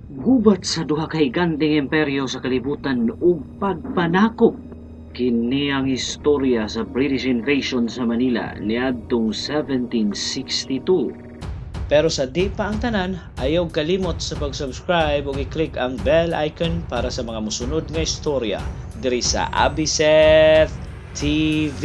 Gubat sa duha ka higanteng imperyo sa kalibutan ug pagpanakop. Kini ang istorya sa British invasion sa Manila niadtong 1762. Pero sa di pa ang tanan, ayaw kalimot sa pag-subscribe ug i-click ang bell icon para sa mga mosunod nga istorya diri sa Abiseth TV.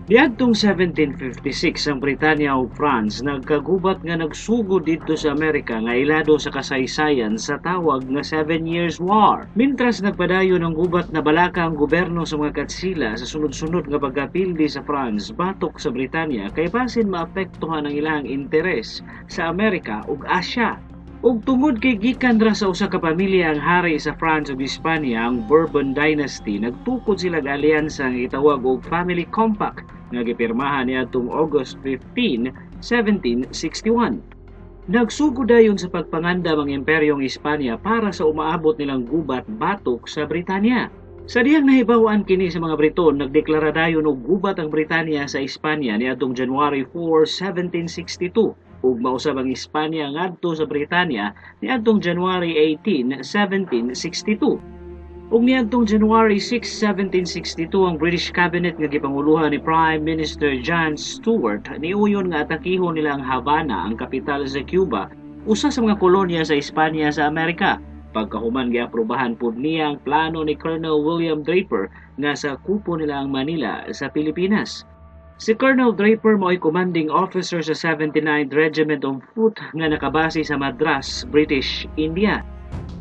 Niadtong 1756 ang Britanya ug France nagkagubat nga nagsugod didto sa Amerika nga ilado sa kasaysayan sa tawag nga 7 Years War. Mintras nagpadayon ang gubat, nabalaka ang gobyerno sa mga Katsila sa sunod-sunod nga pagkapildi sa France batok sa Britanya kay basin maapektuhan ang ilang interes sa Amerika ug Asia. Ug tungod kay gikan ra sa usa ka pamilya ang hari sa France ug Espanya, ang Bourbon Dynasty, nagtukod sila og alyansa nga gitawag og Family Compact nga gipirmahan niadtong August 15, 1761. Nagsugod dayon sa pagpangandam ang Imperyong Espanya para sa umaabot nilang gubat batok sa Britanya. Sa dihang nahibaw-an kini sa mga Briton, nagdeklara dayon og gubat ang Britanya sa Espanya niadtong January 4, 1762 ug mausab ang Espanya ngadto sa Britanya niadtong January 18, 1762. Ug niadtong January 6, 1762, ang British Cabinet nga gipanguluhan ni Prime Minister John Stuart niuyon nga atakihon nila ang Havana, ang kapital sa Cuba, usa sa mga kolonya sa Espanya sa Amerika. Pagkahuman, giaprobahan pud niya ang plano ni Colonel William Draper nga sakupo nila ang Manila sa Pilipinas. Si Colonel Draper mao'y commanding officer sa 79th Regiment of Foot nga nakabase sa Madras, British India.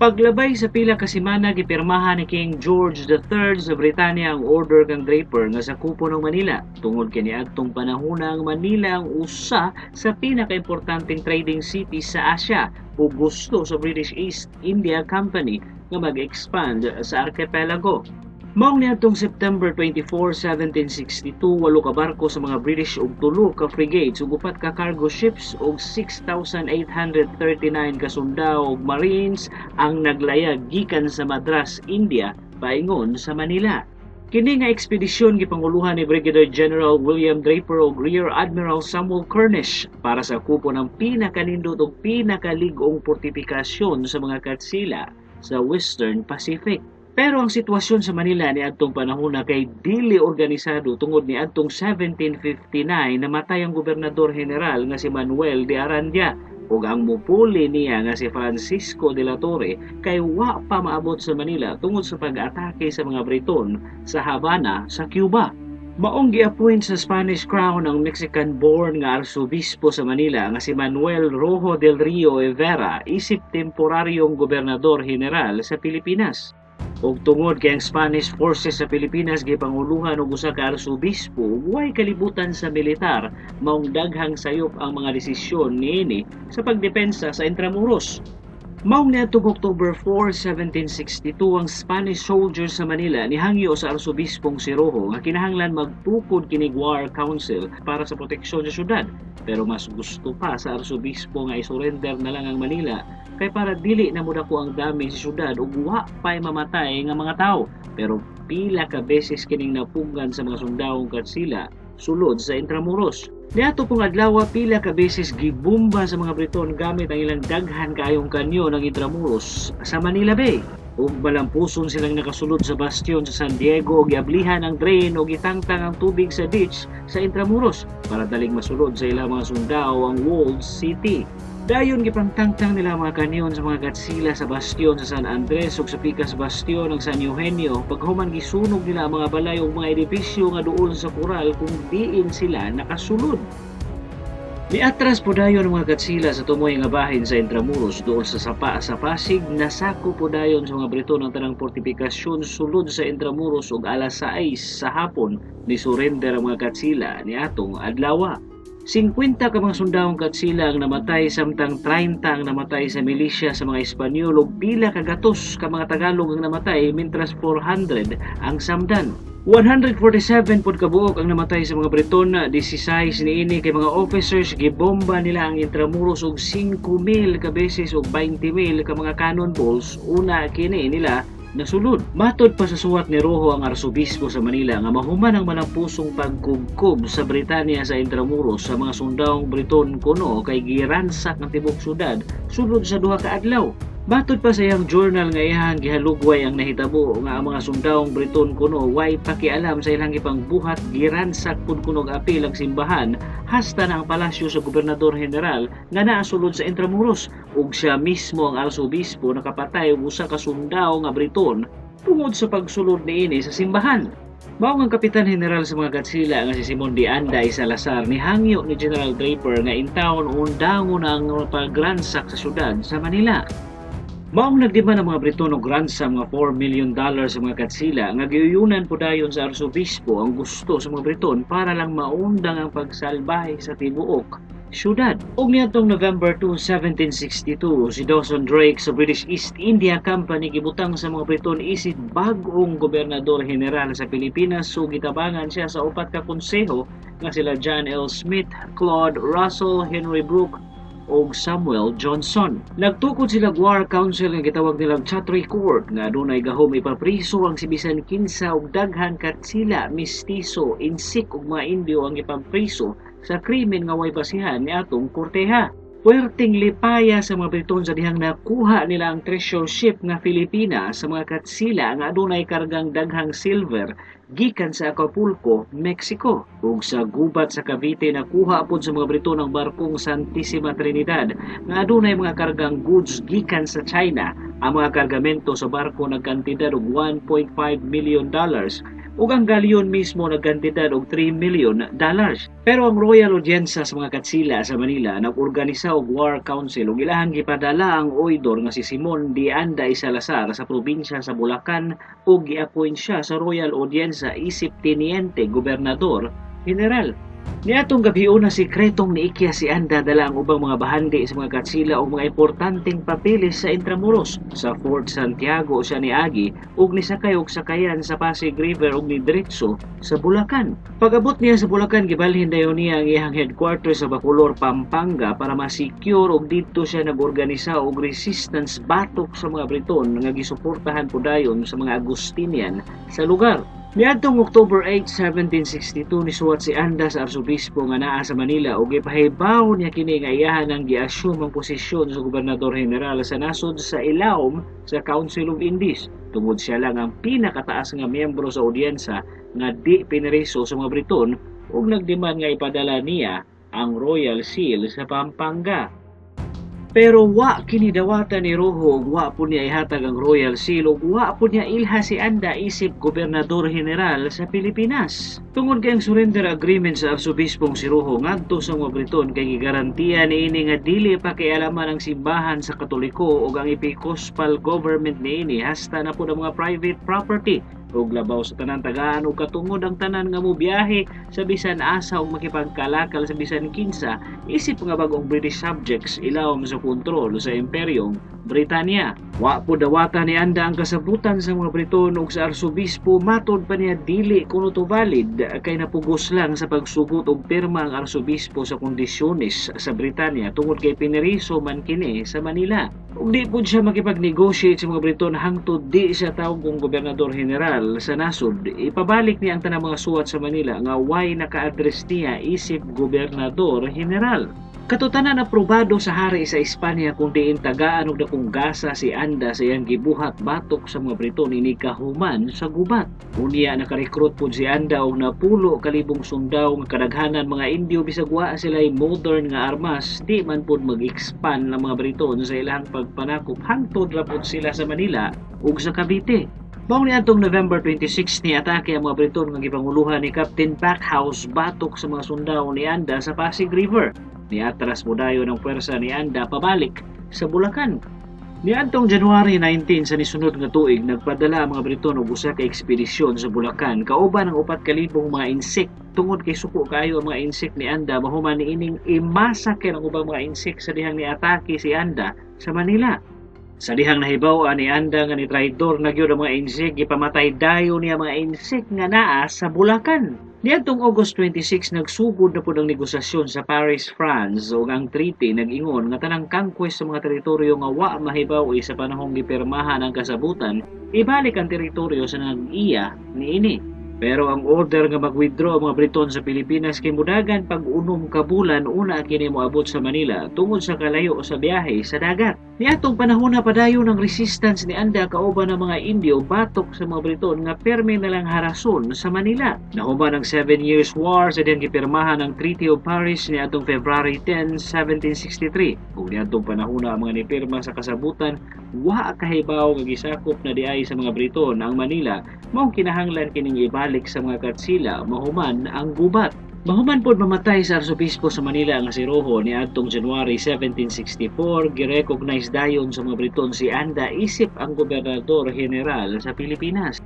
Paglabay sa pila ka semana, gipirmahan ni King George III sa Britanya ang order kang Draper nga sakupon ang Manila tungod kay niadtong panahona ang Manila ang usa sa pinakaimportanteng trading city sa Asia ug gusto sa British East India Company nga mag-expand sa archipelago. Maong niadtong September 24, 1762, walo ka barko sa mga British ug tulo ka frigates ug upat ka cargo ships ug 6,839 ka sundao ug marines ang naglayag gikan sa Madras, India, paingon sa Manila. Kini nga ekspedisyon gipanguluhan ni Brigadier General William Draper ug Rear Admiral Samuel Cornish para sakupon ang pinakanindot ug pinakalig-ong portipikasyon sa mga Katsila sa Western Pacific. Pero ang sitwasyon sa Manila niadtong panahona kay dili organisado tungod niadtong 1759 namatay ang gobernador general nga si Manuel de Arandia ug ang mupuli niya nga si Francisco de la Torre kay wa pa maabot sa Manila tungod sa pag-atake sa mga Briton sa Havana sa Cuba. Maong gi-appoint sa Spanish Crown ang Mexican-born nga arsobispo sa Manila nga si Manuel Rojo del Rio y Vera isip temporaryong gobernador general sa Pilipinas. Ug tungod kay ang Spanish forces sa Pilipinas gipanguluhan og usa ka arsobispo ug way kalibutan sa militar, maong daghang sayop ang mga desisyon niini sa pagdepensa sa Intramuros. Maong niadtong October 4, 1762, ang Spanish soldiers sa Manila nihangyo sa arsobispong si Rojo nga kinahanglan magtukod kinig war council para sa proteksyon sa syudad. Pero mas gusto pa sa arsobispo nga isurrender na lang ang Manila kay para dili na modako ang damage sa syudad ug wa pa'y mamatay nga mga tao. Pero pila ka beses kining napugngan sa mga sundawong Katsila sulod sa Intramuros. Niadto pong adlaw, pila ka beses gibomba sa mga Briton gamit ang ilang daghan kaayong kanyon ang Intramuros sa Manila Bay. Ug malampuson silang nakasulod sa bastion sa San Diego ug giablihan ang drain ug gitangtang ang tubig sa ditch sa Intramuros para daling masulod sa ilang mga sundao ang walled city. Dayon gipangtangtang nila ang mga kanyon sa mga Katsila sa bastion sa San Andres ug sa pikas bastion ng San Eugenio. Paghuman, gisunog nila ang mga balay ug mga edipisyo nga duol sa koral kung diin sila nakasulod. Miatras po dayon ang mga Katsila sa tumoy nga bahin sa Intramuros duol sa sapa sa Pasig. Nasakop po dayon sa mga Briton ang tanang fortifikasyon sulod sa Intramuros ug alas 6 sa hapon ni surrender ang mga Katsila niatong adlaw. 50 ka mga sundawong Katsila ang namatay samtang 30 ang namatay sa milisya sa mga Espanyol ug pila ka gatos ka mga Tagalog ang namatay mintras 400 ang samdan. 147 pod kabuok ang namatay sa mga Briton, 16 niini kay mga officers. Gibomba nila ang Intramuros og 5,000 ka beses og 20,000 ka mga cannonballs. Una kini nila nasulod. Matod pa sa suwat ni Rojo, ang arsobispo sa Manila, nga mahuman ang malampusong pagkubkob sa Britanya sa Intramuros sa mga sundawong Briton kuno kay giransak ang tibuok syudad sulod sa 2 ka adlaw. Matod pa sa iyang journal nga iyang gihalugway ang nahitabo, nga ang mga sundawong Briton kuno way pakialam sa ilang ipangbuhat, giransak pud kuno og apil ang simbahan hasta na ang palasyo sa gobernador general nga naa sulod sa Intramuros, ug siya mismo ang arsobispo nakapatay og usa ka sundao nga Briton tungod sa pagsulod niini sa simbahan. Mao ang kapitan general sa mga Katsila nga si Simon de Anda y Salazar nihangyo ni General Draper nga intawon undangon ang pagransak sa syudad sa Manila. Maong nagdemand ang mga Briton og ransom nga $4 million sa mga Katsila nga giyuyunan po dayon sa arsobispo ang gusto sa mga Briton para lang maundang ang pagsalbahe sa tibuok syudad. Ug niadtong November 2, 1762, si Dawson Drake sa British East India Company gibutang sa mga Briton isip bag-ong gobernador general sa Pilipinas, ug gitabangan siya sa upat ka konseho nga sila John L. Smith, Claude Russell, Henry Brooke ug Samuel Johnson. Nagtukod sila War Council nga gitawag nilang Chattery Court nga adunay gahom ipapriso ang si bisan kinsa, og daghan Katsila, mistiso, insik ug mga Indio ang ipampriso sa krimen nga way basihan niatong korteha. Puwerteng lipaya sa mga Briton sa dihang nakuha nila ang treasure ship nga Filipina sa mga Katsila nga adunay kargang daghang silver gikan sa Acapulco, Mexico. Ug sa gubat sa Cavite, nakuha pod sa mga Briton ang barkong Santissima Trinidad nga adunay mga kargang goods gikan sa China. Ang mga kargamento sa barko nagkantidad og $1.5 million ug ang galyon mismo nagkantidad og $3 million. Pero ang Royal Audiencia sa mga Katsila sa Manila nag-organisa og War Council ug ilahang gipadala ang oidor nga si Simon de Anda y Salazar sa probinsya sa Bulacan ug gi-appoint siya sa Royal Audiencia isip teniente gobernador general. Niadtong gabiuna, sikretong niikya si Anda dala ang ubang mga bahandi sa mga Katsila ug mga importanteng papeles sa Intramuros. Sa Fort Santiago siya niagi ug nisakay og sakayan sa Pasig River ug nidiretso sa Bulacan. Pag-abot niya sa Bulacan, gibalhin dayon niya ang iyang headquarters sa Bacolor, Pampanga para ma-secure, ug didto siya nag-organisa og resistance batok sa mga Briton nga gisuportahan po dayon sa mga Agustinian sa lugar. Niadtong October 8, 1762, nisuwat si Anda sa arsobispo nga naa sa Manila ug gipahibaw niya kini nga iyahan ang gi-assume ang posisyon sa gobernador general sa nasod sa ilawom sa Council of Indies tungod siya lang ang pinakataas nga miyembro sa audiensa nga di pineriso sa mga Briton, ug nagdemand nga ipadala niya ang royal seal sa Pampanga. Pero wa kini dawatan ni Rojo ug wa po niya ihatag ang royal seal ug wa po niya ilha si Anda isip gobernador general sa Pilipinas. Tungod kay ang surrender agreement sa arsobispong si Rojo ngadto sa mga Briton kay gigarantiya niini nga dili pakialaman ang simbahan sa Katoliko ug ang episcopal government niini hasta na pud ang mga private property, ug labaw sa tanan, tagaan og katungod ang tanan nga mobiyahe sa bisan asa ug makipagkalakal sa bisan kinsa isip nga bagong British subjects ilawom sa kontrol sa Imperyong Britanya. Wa po dawata ni Anda ang kasabutan sa mga Briton ug sa arsobispo. Matod pa niya, dili kuno to valid kay napugos lang sa pagsugot og pirma ang arsobispo sa kondisyones sa Britanya tungod kay pineriso man kini sa Manila. Ug di pud siya makipag-negotiate sa mga Briton hangtod di siya tawgong gobernador general sa nasod. Ipabalik niya ang tanang mga suwat sa Manila nga way naka-address niya isip gobernador general. Katutanan, aprobado sa hari sa Espanya kung diin tagaan og dakong gasa si Anda sa iyang gibuhat batok sa mga Briton inig kahuman sa gubat. Unya nakarekrut pud si Anda og 10,000 sundao nga kadaghanan mga Indio. Bisag wa sila'y modern nga armas, di man pud mag-expand ang mga Briton sa ilang pagpanakop hangtod ra pud sila sa Manila ug sa Cavite. Mao niadtong November 26, ni atake ang mga Briton nga gipanguluhan ni Captain Backhouse batok sa mga sundao ni Anda sa Pasig River. Niatras mo dayon ang puwersa ni Anda pabalik sa Bulacan. Niadtong January 19 sa nisunod nga tuig, nagpadala ang mga Briton og usa ka ekspedisyon sa Bulacan kauban ang 4,000 mga insik tungod kay suko kaayo ang mga insik ni Anda mahuman niining imasaker ang ubang mga insik sa dihang niatake si Anda sa Manila. Sa dihang nahibaw-an ni Anda nga ni traidor na gyud ang mga Insik, gipamatay dayon niya mga Insik nga naa sa Bulacan. Niadtong August 26, nagsugod na pud ang negosasyon sa Paris, France, ug ang treaty nag-ingon nga tanang conquest sa mga teritoryo nga wa mahibaw sa panahong gipirmahan ang kasabutan, ibalik ang teritoryo sa nag-iya niini. Pero ang order nga mag-withdraw ang mga Briton sa Pilipinas kay mudagan pag 6 ka bulan una kini moabot sa Manila tungod sa kalayo sa biyahe sa dagat. Niadtong panahon na padayon ang resistance ni Anda kauban ng mga Indio batok sa mga Briton nga perme na lang harason sa Manila. Nahuman ang 7 Years War sa diyang gipirmahan ang Treaty of Paris niadtong February 10, 1763. Ug niadtong panahon na ang mga nipirma sa kasabutan wa kahibaw nga gisakop na diay sa mga Briton ang Manila, maong kinahanglan kining ibalik sa mga Katsila mahuman ang gubat. Mahuman pod mamatay sa Arsobispo sa Manila nga si Rojo niadtong January 1764, girecognize dayon sa mga Briton si Anda isip ang gobernador general sa Pilipinas.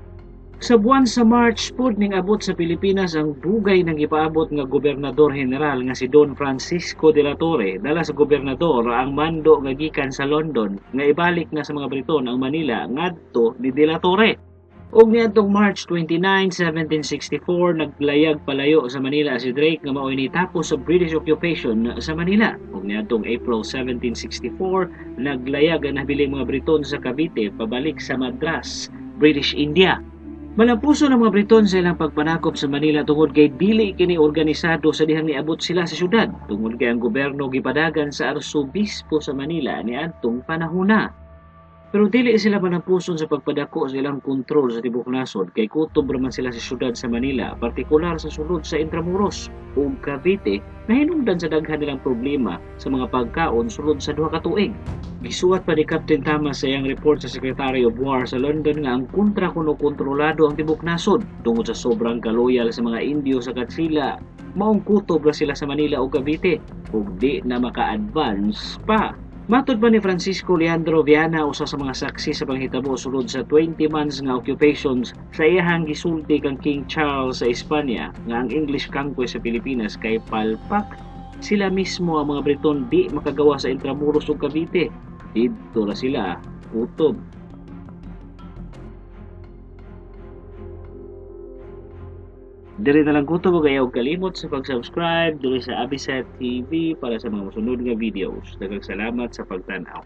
Sa buwan sa March pod ning abot sa Pilipinas ang dugay nang gipaabot nga gobernador general nga si Don Francisco de la Torre, dala sa gobernador ang mando nga gikan sa London nga ibalik na sa mga Briton ang Manila ngadto ni de la Torre. Ug niadtong March 29, 1764, naglayag palayo sa Manila si Drake nga maoy nitapos sa British occupation sa Manila. Ug niadtong April 1764, naglayag ang nabiling mga Briton sa Cavite pabalik sa Madras, British India. Malampuson ang mga Briton sa ilang pagpanakop sa Manila tungod kay dili kini organisado sa dihang niabot sila sa syudad, tungod kay ang gobyerno gipadagan sa arsobispo sa Manila niadtong panahona. Pero dili sila malampuson sa pagpadako sa ilang kontrol sa tibuok nasod kay kutob raman sila sa syudad sa Manila, partikular sa sulod sa Intramuros ug Cavite na hinungdan sa daghan nilang problema sa mga pagkaon sulod sa 2 ka tuig. Gisuwat pa ni Captain Thomas sa iyang report sa Secretary of War sa London nga ang kontra kuno kontrolado ang tibuok nasod tungod sa sobrang kaloyal sa mga Indio sa Katsila, maong kutob ra sila sa Manila ug Cavite ug di na maka-advance pa. Matod pa ni Francisco Leandro Viana, usa sa mga saksi sa panghitabo sulod sa 20 months nga occupations, sa iyahang gisulti kang King Charles sa Espanya nga ang English conquest sa Pilipinas kay palpak, sila mismo ang mga Briton di makagawa sa Intramuros ug Cavite. Didto ra sila kutob. Diri na lang kutob, ug ayaw kalimot sa pag-subscribe diri sa Abiset TV para sa mga mosunod nga videos. Daghang salamat sa pagtan-aw.